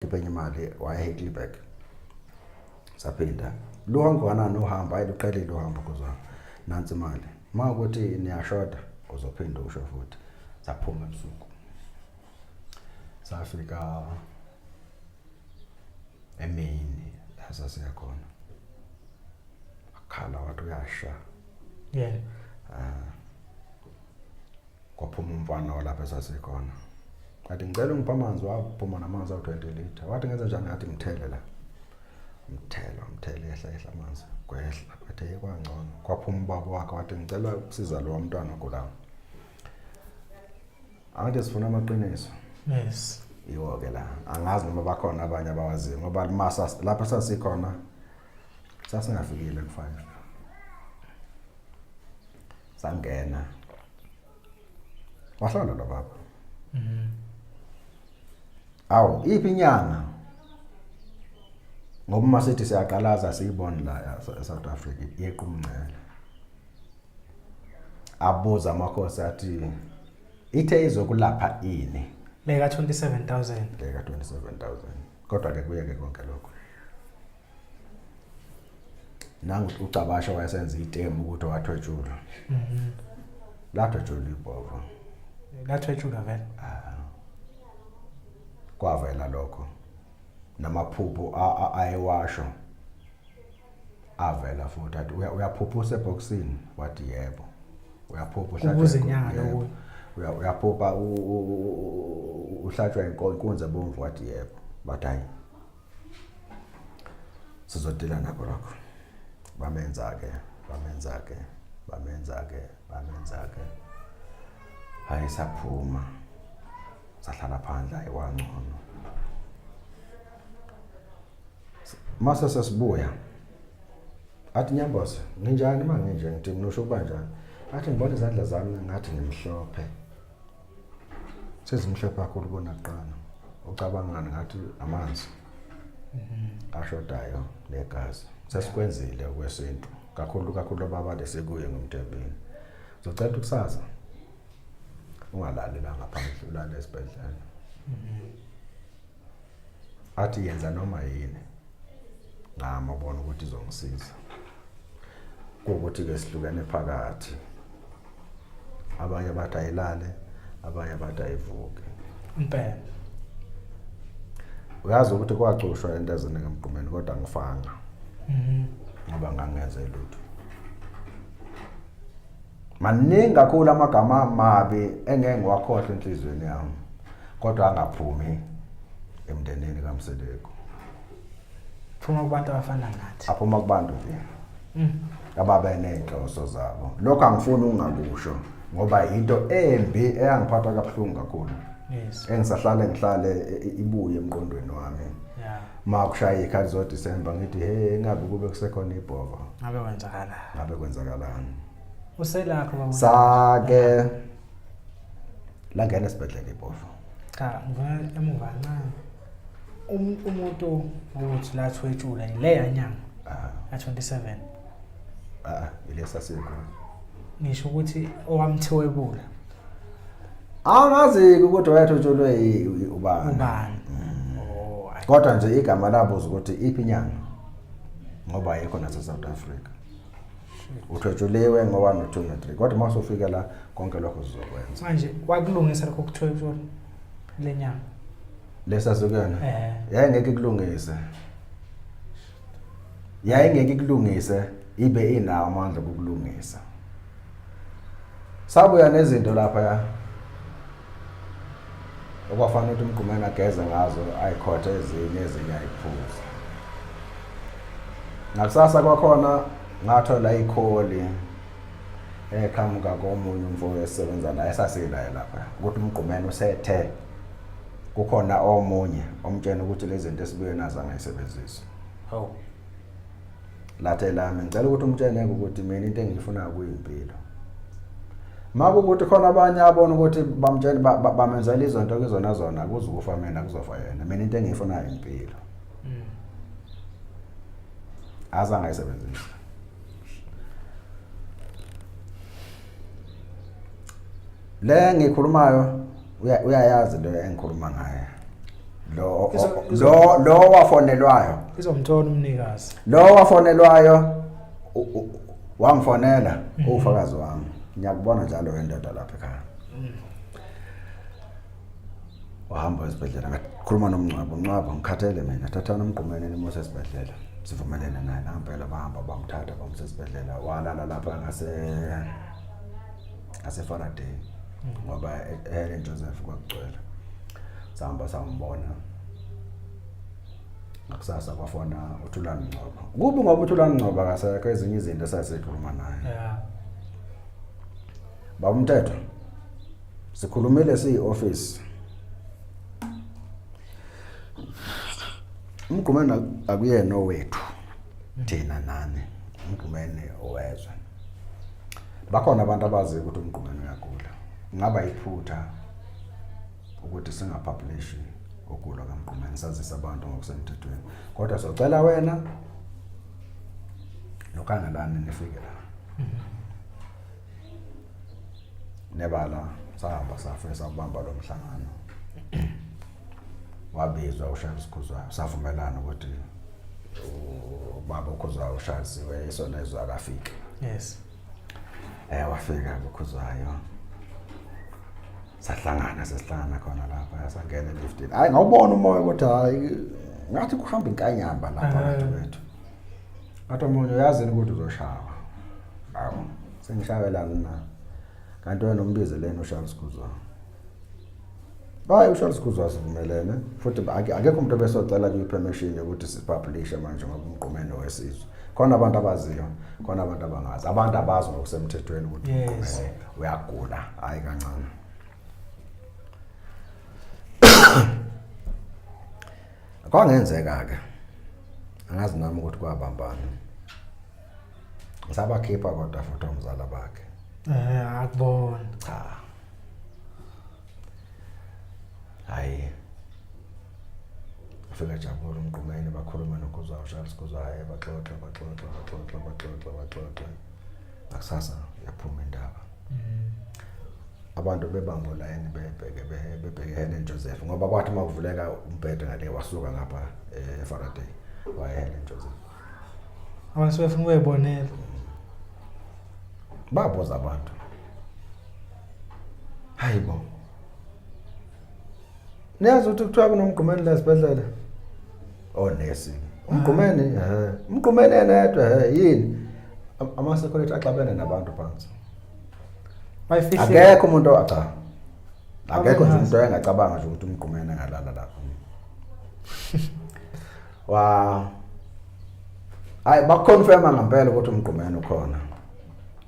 Khipha enye imali waya eHeidelberg. Saphinda. Luhangwana nohambo hayi luqhelile uhambo kuzwa nansi imali. Uma ukuthi niyashoda uzophinda usho futhi. Saphuma ebusuku. Safika emini la sasiya khona. Akhala wathi uyasha. Yeah. Ah. Kwaphuma umfana walapha esasikhona. Ngathi ngicela ungiphe amanzi waphuma namanzi awu-20 litre. Wathi ngenze njani ngathi ngithele la. Mthela, mthele ehla ehla amanzi. Kwehla. Wathi hey kwangcono. Kwaphuma ubaba wakhe wathi ngicela ukusiza lo mntwana ogulayo. Angithi sifuna amaqiniso. Yes. Iwo ke la. Angazi noma bakhona abanye abawaziyo ngoba masa lapha sasikhona sasingafikile ku-5. Sangena. Wahlala lo baba. Awu, iphi inyanga? Ngoba uma sithi siyaqalaza siyibona la eSouth Africa yeqa umngcele. Abuza amakhosi athi ithe izokulapha ini? Le ka 27000. Le ka 27000. Kodwa ke kuyeke konke lokho. Nangu uCabasha wayesenza itemu ukuthi wathwetshulwa. Lathwetshulwa ibhovo. Lathwetshulwa vele. Ah. Kwavela lokho. Namaphupho ayewasho avela futhi athi uyaphupha usebhokisini wathi yebo. Uyaphupha uhlatshwa Kubuza inyanga lokho. Uyaphupha uhlatshwa inkunzi ebomvu wathi yebo. Bathi hayi. Sizodila nakho lokho. Bamenza ke, bamenza ke, bamenza ke, bamenza ke. Hayi saphuma. Sahlala phandle hayi kwangcono. Mase sesibuya. Athi Nyambose, nginjani uma nginje ngithi mina usho kuba njani? Athi ngibona izandla zami ngathi ngimhlophe. Sezimhlophe kakhulu kunakuqala. Ucabangani ngathi amanzi. Ashodayo negazi. Sesikwenzile okwesintu. Kakhulu kakhulu baba lesikuye ngomthembeni. Uzocela kusasa. Ungalali la ngaphandle ulale esibhedlela. Athi yenza noma yini. Ngama bona ukuthi izongisiza. Kuwukuthi ke sihlukene phakathi. Abanye bathi ayilale, abanye bathi ayivuke. Impela. Uyazi ukuthi kwacushwa into eziningi emgqumeni kodwa angifanga. Ngoba ngangenze lutho. Maningi kakhulu amagama amabi engeke ngiwakhohlwe enhliziyweni yami. Kodwa angaphumi emndenini kaMseleku. Phuma kubantu abafana nathi. Aphuma kubantu nje. Ababe nezinhloso zabo. Lokho angifuni ungakusho ngoba into embi eyangiphatha kabuhlungu kakhulu. Yes. Engisahlale ngihlale ibuye emqondweni wami. Yeah. Ma kushaya ikhathi zo December ngithi hey ngabe kube kusekhona ibhova. Ngabe kwenzakala. Ngabe kwenzakalani? Uselakho baba. Sake langena esibhedlela ibhova. Cha, ngivela emuva kancane. Umuntu ukuthi la thwetshula ile yanyanga. Ah. Ya 27. Ah, ile sasiko. Ngisho ukuthi owamthwebula. Angazi ukuthi wayethwetshulwe ubani. Ubani? Oh, Kodwa nje igama labuza ukuthi iphi inyanga. Ngoba ayikho nase South Africa. Uthwetshuliwe ngo-1 no 2 no 3 kodwa uma usufika la konke lokho sizokwenza. Manje kwakulungisa lokho kuthwetshula lenyanga. Lesazukena. Yayingeke ikulungise. Yayingeke ikulungise ibe inawo amandla okulungisa. Sabuya nezinto lapha ya. Okwafanele ukuthi umgqumeni ageze ngazo ayikhothe ezinye ezinye ayiphuze. Ngakusasa kwakhona ngathola ikholi eqhamuka komunye umfo esebenza naye esasinaye lapha ukuthi umgqumeni usethe kukhona omunye omtshena ukuthi lezi zinto esibuye nazo angayisebenzisi. Hawu. Lathe lami ngicela ukuthi umtshene ukuthi mina into engiyifunayo kuyimpilo. Makukuthi khona abanye abona ukuthi bamtshela bamenzela izinto kuzona zona kuzukufa mina kuzofa yena. Mina into engiyifunayo impilo. Aza ngayisebenzisa. Le ngikhulumayo uyayazi le engikhuluma ngayo. Lo lo lo wafonelwayo izomthola umnikazi. Lo wafonelwayo wangifonela ufakazi wami. Ngiyakubona njalo wendoda lapha ekhaya. Wahamba esibhedlela ngakhuluma nomncwabo, mncwabo ngikhathele mina, thathana umgqumeni nimuse esibhedlela. Sivumelene naye nangempela bahamba bamthatha bamuse esibhedlela walala lapha ngase Faraday ngoba eHelen Joseph kwakugcwele. Sahamba sambona. Ngakusasa kwafona uThulani Ngcobo. Kubi ngoba uThulani Ngcobo akasekho ezinye izinto esasikhuluma naye. Yeah. Baba Mthetho sikhulumile siyi-office. Umgqumeni akuyena owethu thina nani. Umgqumeni owezwe. Bakhona abantu abaziyo ukuthi umgqumeni uyagula. Ngaba iphutha ukuthi singapublishi ukugula kamgqumeni sazise abantu ngokusemthethweni. Kodwa socela wena noKhangelani nifike la. Nebala sahamba safike sabamba lo mhlangano. Wabizwa uSharles Khuzwayo savumelana ukuthi ubaba uKhuzwayo uSharles isona izwe akafike. Yes. Wafika uKhuzwayo. Sahlangana sesihlangana khona lapha sangena eliftini. Hayi ngawubona umoya ukuthi hayi ngathi kuhamba inkanyamba lapha phakathi kwethu. Ngathi omunye uyazini ukuthi uzoshawa. Hawu sengishawelani na? Kanti wena umbizeleni uCharles Khuzwayo. Hayi uCharles Khuzwayo sivumelene futhi akekho umuntu obesocela kuyi-permission yokuthi sipublishe manje ngoba umgqumeni wesizwe. Khona abantu abaziyo, khona abantu abangazi. Abantu abazi ngokusemthethweni ukuthi umgqumeni uyagula, hayi kancane. Kwangenzeka ke. Angazi nami ukuthi kwabambana. Ngisabakhipha kodwa futhi omzala bakhe. Akubona. Cha. Hayi. Afika jabula umgqumeni bakhuluma noKhuzwayo Charles Khuzwayo baxoxa baxoxa baxoxa baxoxa baxoxa. Akusasa yaphuma indaba. Abantu bebamba line bebheke bebheke Helen Joseph ngoba kwathi makuvuleka umbhede ngale wasuka ngapha eFaraday waye Helen Joseph. Abantu sebefuna ukuyibonela. Babuza abantu. Hayibo. Niyazi ukuthi kuthiwa kunomgqumeni la esibhedlela? Onesi. Umgqumeni, ehhe. Umgqumeni yena yedwa, ehhe, yini? Ama security axabene nabantu phansi. Bayifihlile. Akekho umuntu cha. Akekho nje umuntu oyengacabanga nje ukuthi umgqumeni angalala lapho. Wa Hayi bakuconfirma ngempela ukuthi umgqumeni ukhona.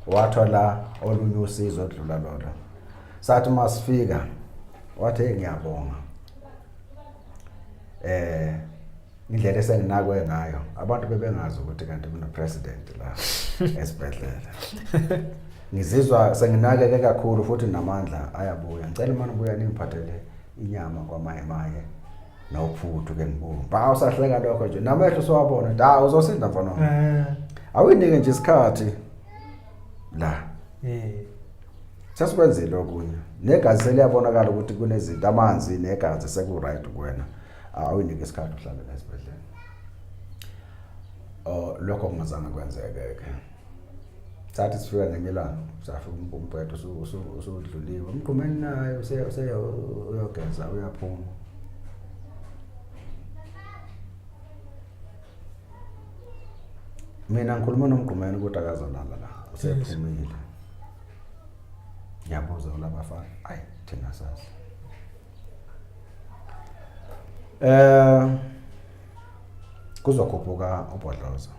Wathola olunye usizo odlula lolo. Sathi masifika wathi hey ngiyabonga. Indlela esenginakwe ngayo abantu bebengazi ukuthi kanti kuna president la esibhedlela. Ngizizwa senginakeke kakhulu futhi namandla ayabuya. Ngicela manje ubuya ningiphathele inyama kwamaye maye nophuthu ke ngibonga. Ba usahleka lokho nje namehlo sowabona ukuthi ha uzosinda mfana wami. Awuyinike nje isikhathi la. Sesikwenzile okunye. Negazi seliyabonakala ukuthi kunezinto amanzi negazi seku right kuwena. Awuyinike isikhathi uhlale la esibhedlela. Oh lokho kungazange kwenzeke ke. Sathi sifika ngenye ilanga safika umbhedo usudluliwe. Umgqumeni naye use uyogeza uyaphuma. Mina ngikhuluma nomgqumeni ukuthi akazolala la. Usephumile. Ngiyabuza kulabafana, ayi thina sazi. Kuzokhuphuka uBhodloza.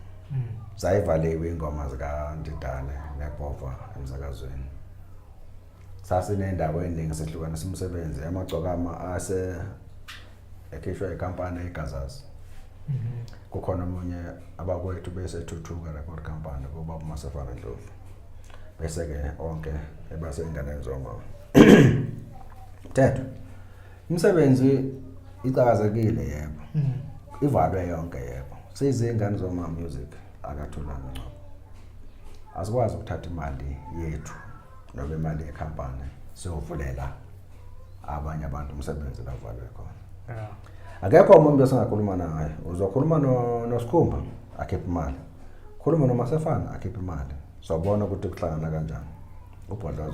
Zayivaliwe ingoma zikaNdidane neBhova emsakazweni. Sasinendawo eningi sehlukanisa umsebenzi amagcokama ase ekhishwa inkampani eGazazi. Kukhona omunye abakwethu bese Thuthuka Record Company kubaba Masefana Ndlovu. Bese ke onke ebase inganeni zomama. Mthetho. Umsebenzi icakazekile yebo. Ivalwe yonke yebo. Siyizingane zomama music akathulanga ngcobo. Asikwazi ukuthatha imali yethu noma imali yecompany siyovulela abanye abantu umsebenzi la uvalwe khona. Akekho umuntu esingakhuluma naye. Uzokhuluma noSikhumba, akhiphe imali. Khuluma noMasefana, akhiphe imali. Sobona ukuthi kuhlangana kanjani. Ubhodlazo.